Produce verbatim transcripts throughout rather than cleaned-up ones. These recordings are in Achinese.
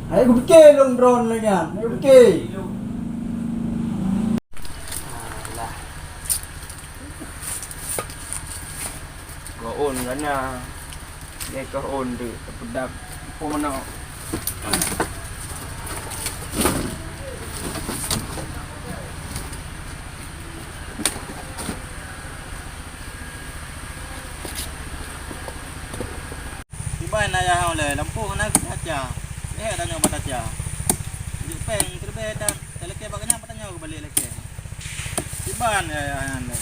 Hai kupike lôn droeneuh lagèe nyan. Hai kupike. Alah. Keu ôn ka na. Lé keu ôn deuh teupedak. Peue meunoe? Kiban ayah ulèe, lampôh na geukaca. Eh, tanyoe bak kaca. Jeuet péng, teuleubèh dak, talakèe bak geuhnyan, tanyoe keubalek lakèe. Kiban ayah nyan lé.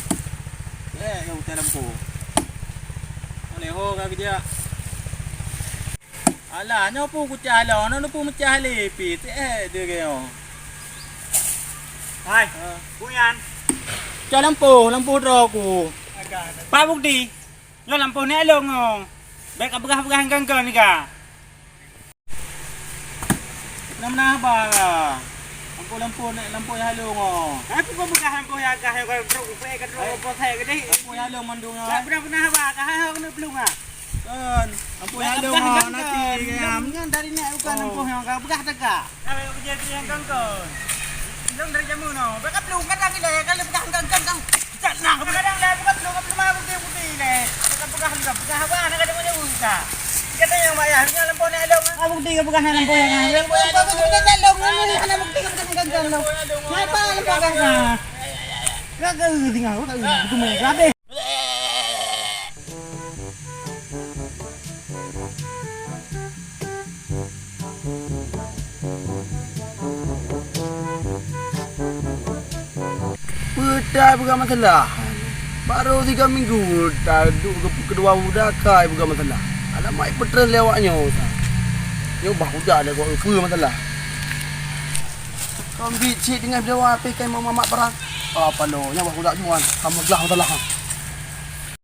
Eh, ka utang lampôh. Ulèe ho ka geujak. Alah, nyoe peue kucah lom, nyoe peue meucah lé pih, teuh deh nyoe. Hai, ha. Peue nyan? Cok lampôh, lampôh droe ku. Agak. Pat bukti? Nyoe lampôh nèk lôn nyoe. Bèk kapeugah-peugah ngon-ngon niga. Peue na haba ka? Lampôh-lampôh nèk, lampôh nyang lôn nyoe. Hai, peue kapeugah lampôh nyang ka, ka trok, ka trok, ka trok, ka trok. Lampôh nyang lôn mandum nyoe. Peue na haba ka, hai, hai, keuneuk peulông ka. Kon, lampôh nyang lôn nyoe, nanti kayam. Nyan dari nèk bukan lampôh nyang ka peugah teuka. Ka lôn keujeuet nyang kon-kon. Lôn dari jameun nyoe. Bèk kaplueng, kadang ilèe, ka lôn peugah kon-kon, kon. Cak nah, kadang lé bukan plueng, kaplueng mah putih-putih lé. Bèk kapeugah lé, kapeugah apa, aneuk kadang macam ureueng ka. Kata nyang mayah, nyoe lampôh nèk lôn. Ah, bukti kapeugah nyan lampôh nyang. Lampôh nyang lôn, nyoe hana bukti kapeugah kon-kon lôn. Napa lampôh nyang ka? Ka, ka, tinggal, ka, ka, ka, ka, ka, ka, Peue ta peugah masalah? Barô tiga minggu taduek keu, keudua muda ka peugah masalah. Alamak, peutreun lé awak nyoe sa. Nyoe bah udah lé kok peue masalah. Kau ambil cit dengan bidawa P K mau mamak perang. Apa lo? Nyawa aku tak jual. Kamu gelah masalah.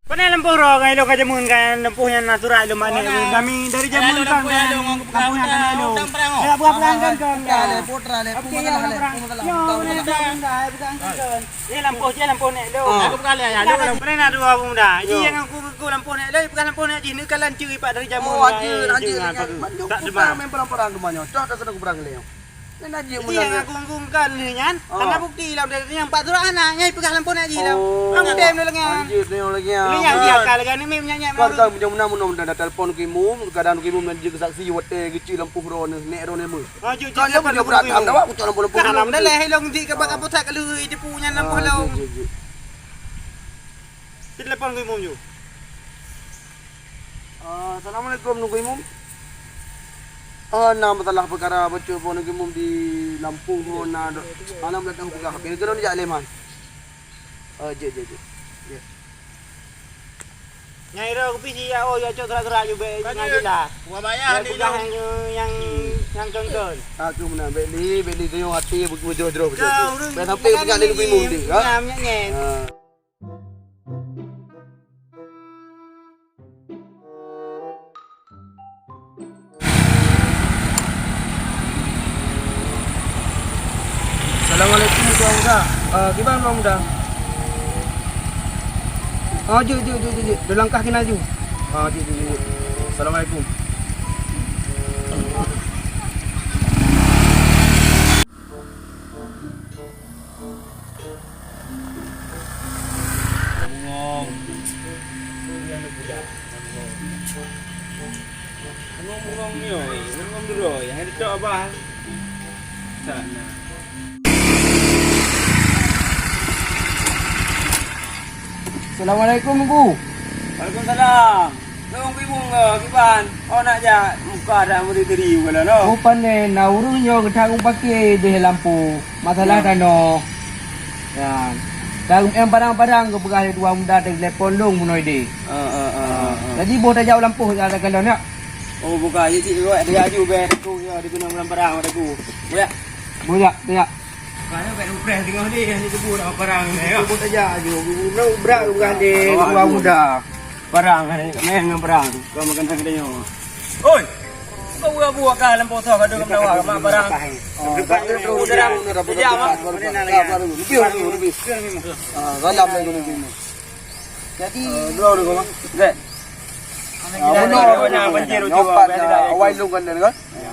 Pane lampôh droe ka ilôn ka jameun ka lampôh nyan na surat ilôn mane. Kami dari jameun kan lampôh nyan ka ilôn. Ya buah-buahan kan kan. Putra le, putra le. Oke ya. Putra le. Putra le. Eh lampôh je lampôh nèk lôn. Aku bukan le ya. Pane na dua pemuda. Ji nyang aku ku lampôh nèk lôn, bukan lampôh nèk ji ni kalan curi pak dari jameun. Oh, aja aja. Tak demam. Main perang-perang rumahnya. Dah tak kena aku perang le. Nyan jeuet meunang. Nyang aku anggungkan lé nyan, oh, hana bukti lam dia nyang pat surat hana, nyang peugah lampôh nèk jih lam. Oh. Am dem lé nyan. Lanjut lé nyan. Lé nyan dia ka lagèe ni mim nyan nyan. Kan, kan, meunyoe meunan, meunan, meunan, dah telepon Teungku Imum, kadang Teungku Imum nyan jeuet keu saksi watèe geucok lampôh droeneuh, nèk droeneuh meuh. Oh, jeuet, kan, jeuet, dia berat dah, dah, aku cok lampôh, lampôh. Kan, dah lé, lôn dik keu bak, bak pusat ka lheueh, jipeu nyan lampôh lôn. Jeuet, jeuet, jeuet. Telepon Teungku Imum ju. Ah, assalamualaikum, Teungku Imum. Ah, na masalah peukara bacut phon Teungku Imum di lampôh phon na do-, malam datang peugah. Kira-kira jak lé man. Ah, jeuet, jeuet, jeuet. Jeuet. Nyang ira kupi si ya, oh, ya cok surat-surat ju bèk. Kan nyan je lah. Wa bayar ni peugah nyang, nyang, nyang keun-keun. Aku meunan, bèk li, bèk li keunyong até beu-, beujroh-jroh. Bèk sampai peugah lé Teungku Imum deh, ha? Nyam, nyam, nyam. Ah. Assalamualaikum, Tuan Muda. Ah, kiban, Tuan Muda? Oh, jeuet, jeuet, jeuet, jeuet, jeuet. Dilangkah keunan ju. Ah, jeuet, jeuet, jeuet. Assalamualaikum. Bungong. Bungong, bungong nyoe, bungong droe, hai ditok abah. Sana. Assalamualaikum, Teungku. Waalaikumsalam. Lôn Teungku Imum ke, kiban? Oh, nak jak muka dak meuri-teuri bukan lôn? Oh, pane na ureueng nyoe geutanyong paké beh lampôh. Masalah tanoh. Ya. Dan em padang-padang geupeugah lé dua muda teulepon lôn bunoe deh. Ah, ah, ah, ah, ah. Jadi boh tajak u lampôh ya takalon ya. Oh, buka. Jadi cit riwayat dia aju beh aku ya diguna dalam barang aku. Boyak. Boyak, boyak. Kaya beh upreh tengah ni, ni tebu dah barang ni ya. Boh tajak aju. Guna berat geupeugah lé dua muda. Barang ni, main dengan barang tu. Kau makan tengah dia. Oi. Kau buat buat kah lampôh soh ka dong dawa mak barang. Oh, tak ada terus. Udah dah. Sejak mak. Lebih, lebih, lebih. Ah, dalam lagi lebih. Jadi, eh, dua orang kau, Mak. Zek. Ah, benar. Banyak banjir tu. Awai lu kan dia kan? Ya.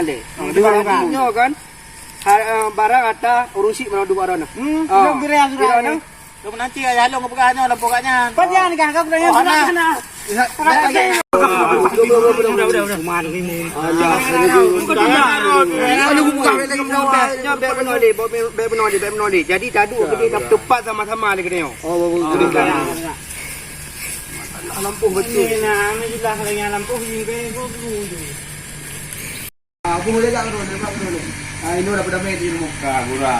malée. Hmm, jadi nyoe kan, ha, eh, barang ata ureueng syiek meunyoe duek droeneuh. Hmm, ah, sudah bira, sudah. Bira nyoe. Lôn nanti ayah lôn geupeugah nyoe lam pokok nyan. Pajan kah kau peugah nyoe? Oh, hana. Hana. Udah, udah, udah, udah. Aduh, buka bek lagi, buka bek. Nyoe bek bunoe lé, bek bunoe lé, bek bunoe lé. Jadi, taduek geude teumpat sama-sama lé geude nyoe. Oh, bagus. Lampu betul. Ini, nah, ini jelas lagi lampu, ini, ini, ini. Ah, aku boleh tak turun, boleh tak turun? Ah, ini udah pada main di rumah. Ka gura.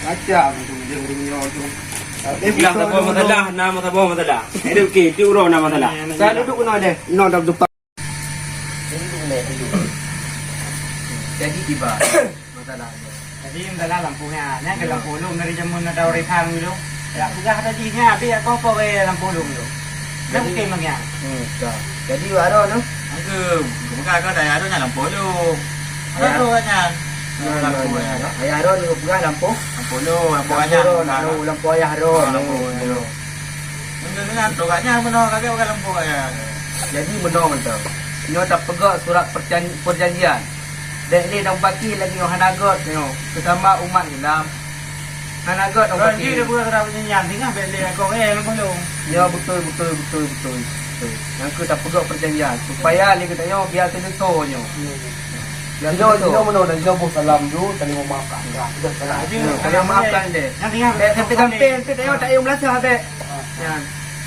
Kaca aku tu, dia urung nyawa tu. Tapi belah bukan tak apa dulu. Masalah, nama tak apa masalah. Itu okey, itu urung nama masalah. Saya duduk kena deh. No, dah depan. Jadi tiba. Masalah. Jadi, masalah lampu nyan. Nyan ke lampu lôn dari jameun ada orang Thang dulu. Ya, peugah tadi nyan, habis aku apa ke lampu lôn tu. Dah jadi, mungkin bang ya. Hmm, dah. Jadi, Aro tu? Aku, bukan kau dah Aro nyan lampu lôn. Ya. Aro nyan. Ya, lampu ya, ya. Ayah Aro ni peugah lampu? Lampu lôn, lampu ayah. Lampu lôn, lampu ayah Aro. Ah, lampu ayah. Lampu lôn. Mungkin dengan tu kat nyan meunoe kakek bukan lampu ayah. Jadi, meunoe mantong. Nyoe tapeugah surat perjan-, perjanjian. Bèk lé tamupaké lagèe nyoe hana göt nyoe, seusama umat Islam. Hana göt tamupaké. Kan jih dah buat surat perjanjian, tinggal bèk lé aku, eh, lampu lôn. Ya, beutôi, beutôi, beutôi, beutôi. Beutôi. Nyang keu tapeugöt perjanjian, supaya lé geutanyoe biasa neusoe nyoe. Biasa neusoe. Jinoe, jinoe meunoe, jinoe boh salam ju, saling memaafkan. Ya, sudah salam. Ya, saling memaafkan deh. Nyang tinggal bèk sampai-sampai, sampai tanyoe tak payah meulasah bèk. Ya.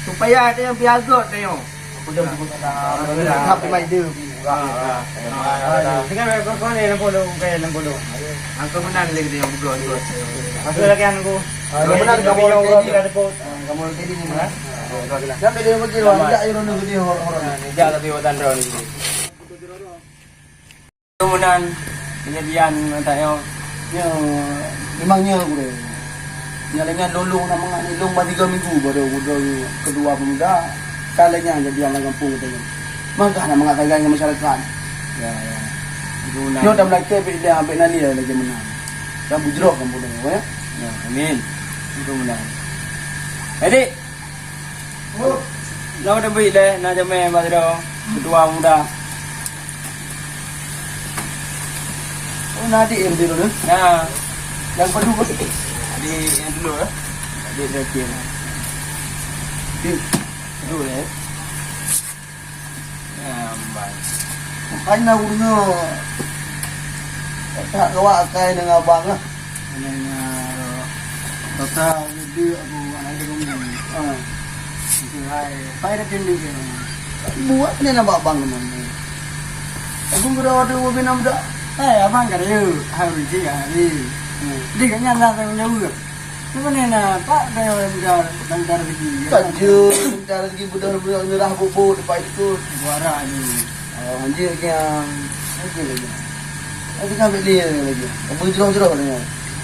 Supaya tanyoe biasa göt tanyoe. Aku dah sebut ada. Tapi mai dia. Tinggal kau ni lampu dong, bukan lampu dong. Angka meunan lé dia buka tu. Masuk lagi aku. Ah, yang benar kamu orang jadi. Kamu orang jadi ni mana? Jangan dia pergi orang, tidak yang orang jadi orang. Tidak tapi orang dah ni. Meunan kejadian mantap nyoe. Nyoe memang nyoe gurèe. Nyoe lagèe lôn, lôn na mangat ni, lôn ba tiga minggu baru gurèe keudua pemuda. Ka lagèe nyan kejadian lam gampông geutanyoe. Mangkah na mangat sagai ngon masyarakat. Ya, ya. Nyoe dah meulakèe bèk dah, bèk na lé lagèe meunan. Dan bujroh gampông tanyoe, ya. Ya, amin. Itu meunan. Jadi, Lôn teubiet lé, na jamé bak sidroe, keudua muda. Oh, na adik nyang dulu, eh? Na. Nyang padum, eh? Adik nyang dulu, eh? Adik terakhir. Dulu, eh? Nambai. Makanya ureueng nyoe tak kawak akai dengan abang lah. Makanya, kata dia aku anak dia kamu. Ha. Itu hai. Pai dah tindih dia. Buat ni nampak abang teman ni. Aku berada dua bin muda. Hai, abang kata, "Yo, hari ni hari." Hmm. Dia kan nyala tanggung jawab. Macam mana nak, Pak, dah, dah, dah rezeki, ya? Tak je, dah rezeki bedah, bedah, nyerah bubur, tempat itu. Suara ni. Oh, anjir yang, anjir lagi. Tapi kan beli lagi. Apa jerah-jerah ni?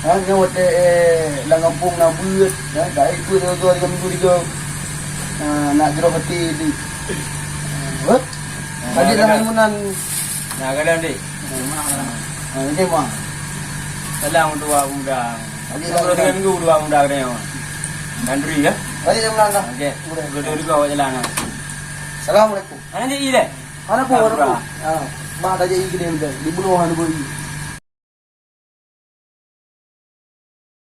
Ha, yang hotel, eh, dalam kampung nak buat, ya, dah ikut dia tu, tiga minggu tiga. Ha, nak jerah hati di. Apa? Tadi dalam bangunan. Nah, kadang, Dik. Ha, ini mah. Salam untuk awak muda. Okey, okey. Tiga minggu dua muda kena. Nandri ya. Okey, dia pulang dah. Okey. Boleh. Dua-dua juga awak jalan lah. Assalamualaikum. Mana jadi deh? Mana pun, mana pun. Ha, mak dah jadi gede muda. Di bunuh mana pun.